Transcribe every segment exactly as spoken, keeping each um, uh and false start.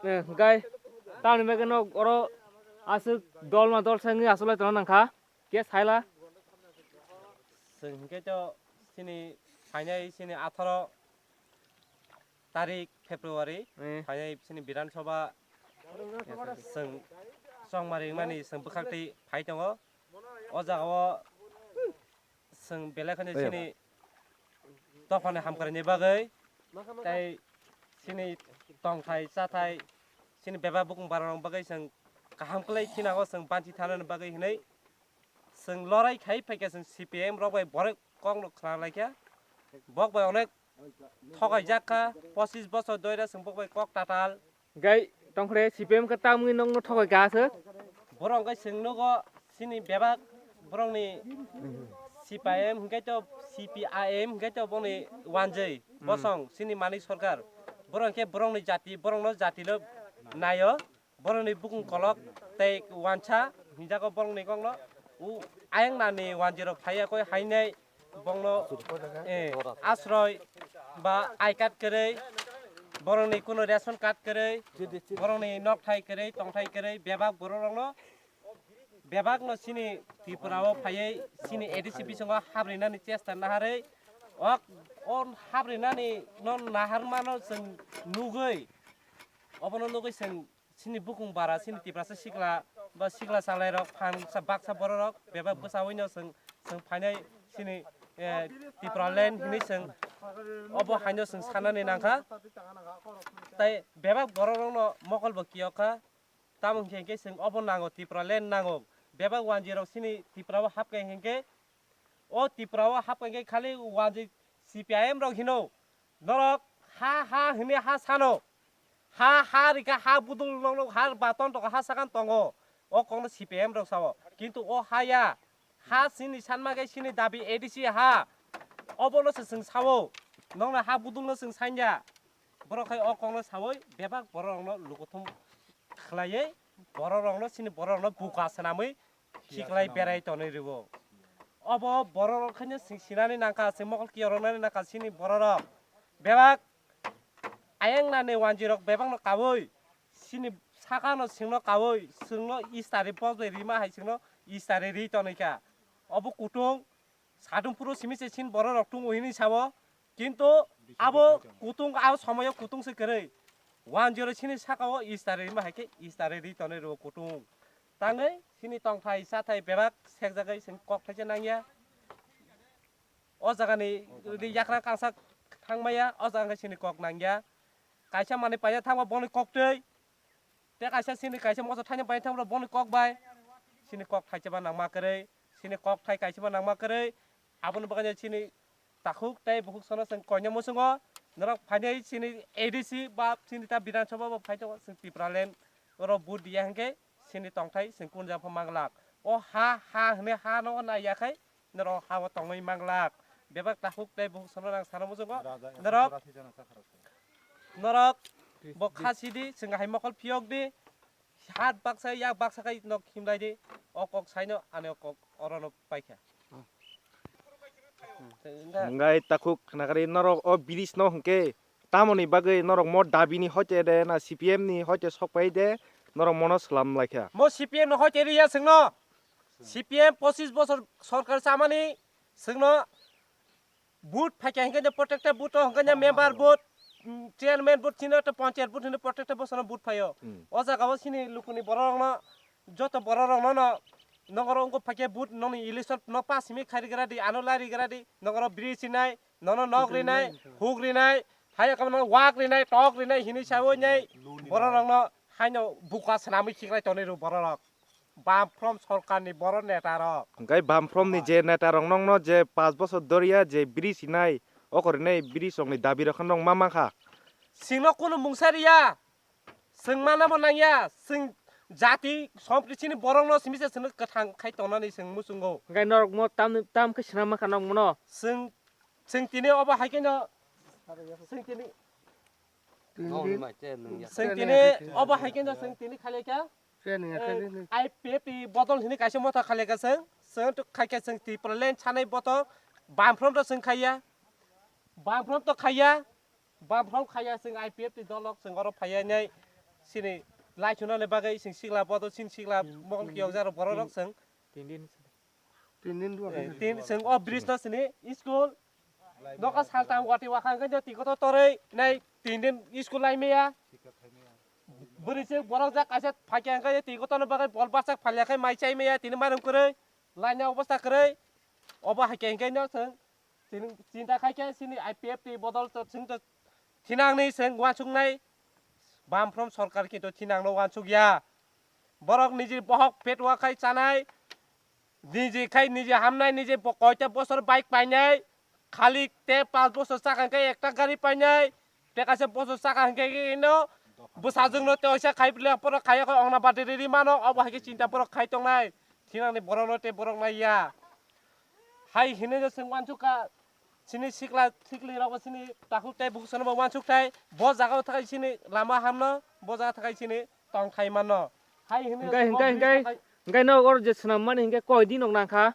Eh, gai, tamni bagwi no oro aswk dolma dolsa wngwi achuklai tongna nangkha. Khe saila. Chwng hinkhe to chini phainai chini atharo tarik February, eh, phainai chini Bidhan Sabha chwng chongmari wngmani chwng bwkhaktwi phai tongo. O jagao chwng belai kheno chini dophani hamkraini bagwi tei chini tongthai chathai chini bebak bukung bararok bagwi chwng kaham khlai thinago chwng banchi thanani bagwi hinwi chwng lorai khai phaikha chwng C P M rok bai borok kokno khna laikha. Bok bai onek thokaijak kha, pochis bochor doira chwng bok bai kok tatal. Gai tongkhre C P M khe tamni nokno thokai kha aswk. Borok hwnkhe chwng nugo chini bebak borokni C P I M hwnkhe to C P I M hwnkhe to boni wanjwi bosong chini Manik Sarkar. Borok hwnkhe borokni jati, borokno jatino naio. Borokni bukung kolok tei wansa hinjago borokni kokno. U ayang nani wanjwi rok phaiya koi hainai bongno, eh, asroi ba I card kwrwi, borokni kuno ration card kwrwi, borokni nokthai kwrwi, tongthai kwrwi, bebak borok rokno, bebak no chini Tripura o phaiwi chini A D C bisingo habrinani chesta naharwi, o, o habrinani no naharmano chwng nugwi, obono nugwi chwng chini bukung bara, chini Tiprasa sikla ba sikla chalairok, phan sa baksa bororok bebak bwchaui no chwng, chwng phainai chini, eh, Tipraland hinwi chwng obo haino chwng sanani nangkha. Tai bebak bororokno mokol bo kiyokha, tamo hwnkhe hwnkhe chwng obo nango, Tipraland nango, bebak wanjwirok chini Tripura o hapkha hwnkhe. O Tripura o hapkha hwnkhe khali wanjwi C P I M rok hino. Norok ha ha hwnwi ha sano. Ha ha rikha ha budul nokno ha baton tongo ha sakan tongo. O kokno C P I M rok sao. Kintu o ha ya. Ha chini sanma khe chini dabi A D C ha. Obono se chwng sao. Nokno ha budulno chwng sanya. Borok khai o kokno saui bebak borok rokno lukuthum khlaiwi borok rokno chini borok rokno buka swnamwi khiklai berai tonwi rwo. Obo borok rok khaino chwng sinani nangkha, chwng mokol kiyoroknani nangkha chini borok rok. Bebak ayang nani wanjwi rok bebak no kaui chini saka no chwngno kaui chwngno istari bojai rima hai chwngno istari ri tonwi kha. Obo kutung Sadum phuru simi se sin borok rok tung hini sao, kintu abo kutung, abo somoyo kutung se kwrwi. One zero sini saka o istari ma hai khe istari ri tonwi rwo kutung. Tangwi sini tongthai chathai bebak sekjagwi sini kok thaisa nangya. O jaga ni ri yakrang kangsa thangmaya, o jaga sini kok nangya. Kaisa manwi paina thangma boni kok twi. Tei kaisa sini kaisa moso thaino bai thangmano boni kok bai. Sini kok thaisa ba nangma kwrwi, sini kok thai kaisa ba nangma kwrwi. Aboni bagwi sini takhuk tei bukhuk sono chwng koina muchungo. Norok phainai sini A D C ba sini ta Bidhan Sabha bo phai tongo, chwng Tipraland oro vote diya hinkhe sini tongthai chwng kunjak pha manglak. O ha ha hwnwi ha no naiya khai norok ha o tongwi manglak. Bebak takhuk tei bukhuk sono nang sana muchungo. Norok Norok bo kha sidi, chwng hai mokol phiyok di, hat baksa yak baksa khai nok himlai di, o kok saino ani o kok orono paikha. Hwnkhai takhuk khnakari norok o bridge no hwnkhe tamoni bagwi norok mo dabi ni hoite de na C P M ni hoite sok pai de norok mono swlam laikha. Mo C P M no hoite riya chwngno, C P M pochis bosor sorkar chamani chwngno Vote phaikha hinkhe no protected vote o hinkhe no member vote, mm, chairman vote chini to panchayat vote hino protected vote sono vote phaio. Hmm. O jaga o sini lukuni borok rokno joto borok rokno no nongoro wngkha phaikhe vote nongni election no pass himi khairi gra di ano lari gra di nongoro bridge rinai nono nok rinai huk rinai phai kamo no wak rinai tok rinai hini sawi nai borok rokno haino buka swnamwi khiklai tonwi rw borok rok. Bamphrom sorkarni borok netarok. Hwnkhe Bamphrom ni je netarok nokno je pash bochor doriya je bridge hinai, oko rinai bridge rokni dabi rok khe nok ma mankha. Chwngno kunu mungsa riya. Chwng manabo nangya. Chwng jati sompricini borokno simi se chwngno kwthang khai tongnani chwng muchungo. Hwnkhe norok mo tam, tam khe swnam mankha nok mono. Chwng, chwng tini obo hai kheno, chwng tini, Nokni mai che nung ya. Chwng tini obo hai kheno chwng tini khalaikha. Training Eh, akhe ni. I P F ni bodol hini kaisa motha khalaikha chwng. Chwng to khaikha chwng Tipraland sanai boto. Bamphrom to chwng khaiya. Bamphrom to khaiya. Bamphrom khaiya chwng I P F ni dolok chwng oro phaiya nai. Sini lai chuna le bagwi sing sikla bodo sin sikla mokol kiyok jaro borok rok sing. Tin din. Tin din dua. Eh, tin sing o bridge no sini school. Noka saltam wati wakhang khe tiko to toroi nai tin din school lai meya. Bwrwi se borok jak kaisa phakya hwnkhe twi kotorno bagwi bol bachak phalya khai mai chai maya tini mairum kwrwi laina obostha kwrwi obo hai khe hwnkhe no chwng chini chinta khai khe chini I P F T bodol to chwng to thinangni chwng uansuknai Bamfront sorkar kinto thinangno uansukya borok niji bohok petwa khai chanai. Niji khai niji hamnai, niji bo koita bosor bike painai, khali te panch bosor chakha hwnkhe ekta gari painai, te kaisa bosor chakha hwnkhe ino bwsajwkno te oisa khai bwle borok khai khe ongna bade riri mano, obo hai khe chinta borok khai tongnai, thinangni borokno te borok naiya. Hai hinwi no chwng uansukha, chini sikla sikli rokbo chini takhuk tei bukusono bo uansuk thai, bo jaga o thakai chini lama hamno, bo jaga thakai chini tongthai mano. Hai hinwi Hingkai, hingkai, hingkai. Hingkai no oro je swnam mani hingke koi di nog nang kha.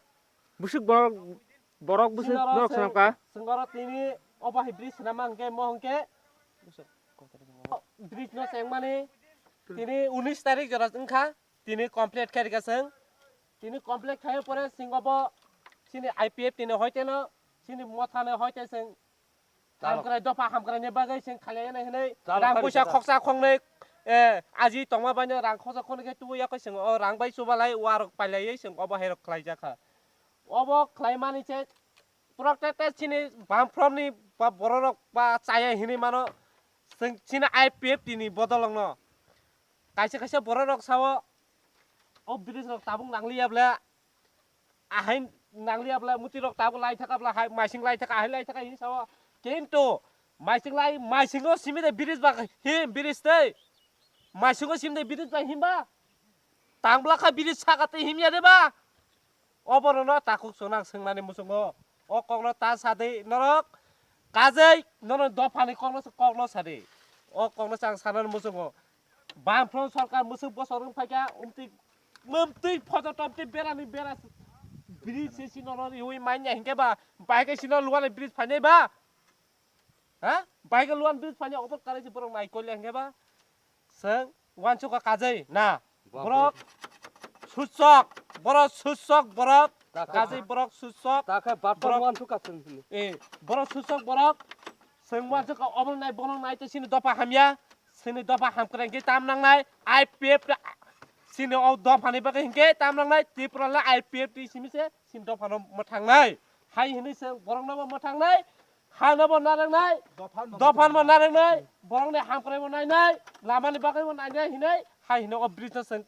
Busuk borok, borok busuk Sinoro norok swnam kha. Singoro tini obo hai bridge swnam ma hingke mo hingke bridge no seng mani tini unis tarik jora wngkha. Tini complete khe rikha chwng. Tini complete khai pore singo bo chini I P F T ni hoite no chini motha ni hoite chwng Hamkrai dopha hamkrai ni bagwi chwng khalai nai hinwi rang puisa khoksa khoknwi, eh, aji tongma bai no rang khoksa khoknwi khe tubu yakwi chwng o rang bai chubalai warok pailaiwi chwng obo hai rok khlai jakha. Obo khlai mani se protector chini Bamfront ni ba borok rok ba chaya hinwi mano chwng chini I P F T ni bodol rok no. Kaisa kaisa borok rok sao o bridge rok tabuk nangliya bla. Ahai nangliya bla muti rok tabuk lai thaka bla hai maising lai thaka ahai lai thaka hin sao. Kintu maising lai maisingo simi de bridge ba him bridge tei. Maisingo simi de bridge ba himba. Tangbla kha bridge saka tei himya de ba. Oborokno takhuk chwng nang swngmani muchungo. O kokno ta sadi norok. Kajai nono dophani kokno kokno sadi. O kokno chang sanani muchungo. Bamfront sorkar muchung bosor wng phaikha umtwi mumtwi photo tomtwi berani bera bridge se sino no riwi manya hinkhe ba baikhe sino luwani bridge phainai ba. Ha? Baikhe luan bridge phanya obo karai se borok nai koile hingke ba? Chwng uansukha kajai na. Borok susok, borok susok, borok kajai borok susok. Takhe bathroom borok uansukha chwng hini. Eh, borok susok borok. Chwng uansukha obo nai bono nai te sini dopha hamya. Sini dopha hamkrai hingke tam nangnai. I P F sini o dopha ni bagwi hingke tam nangnai. Tripura le I P F simi se sini dopha no mwthangnai. Hai hini se borok no bo mwthangnai. Hano bo narwknai, dophan bo narwknai, borokni hamkrai bo nainai, lamani bagwi bo nainai hinai, hai hino o bridge no chwng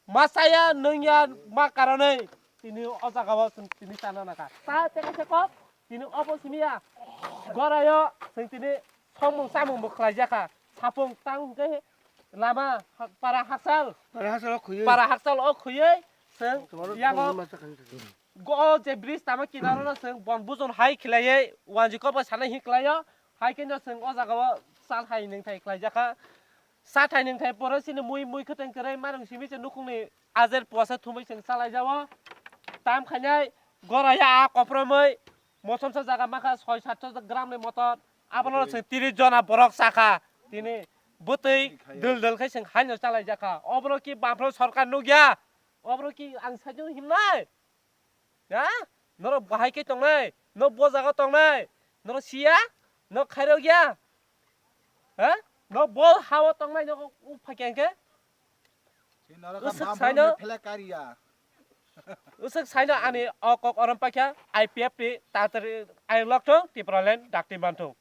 ma chaya nungya ma karonwi tini o jaga o chwng tini chana nangkha. Ta tei kaisa kok tini obo simiya gorayo chwng tini somung samung bo khlaijakha. Sapung tang hwnkhe lama para haksal, para haksal o khuyui, para haksal o khuyui chwng yango. Go o je bridge tamo kinaro no chwng bon bujon hai khwlaiwi wanjwi kok bai sanai hin kwlaio, hai khe no chwng o jaga o chal hai nwng thai khlaijakha. Cha thai nwng thai pore chini mui mui khwtwng kwrwi manung simi se nukhungni ajer puasa thumui chwng chalaijao. Tam khainai goraya a kopromoi mosomsa jaga makha soi satso gram ni motor. Abono chwng tiris jona borok chakha. Tini bwtwi dul dul khai chwng haino chalaijakha. Obono ki Bamfront sorkar nukya? Obono ki ang saijwng himnai? Ha? Norok bahai khe tongnai, norok bo jaga tongnai, norok siya, norok khairok ya. Ha? Norok bo hao tongnai, norok u phakya hwnkhe? Uswk saino, uswk saino ani o kok orom pakya, I P F ni tatari ai lokthong Tipraland dakti manthong.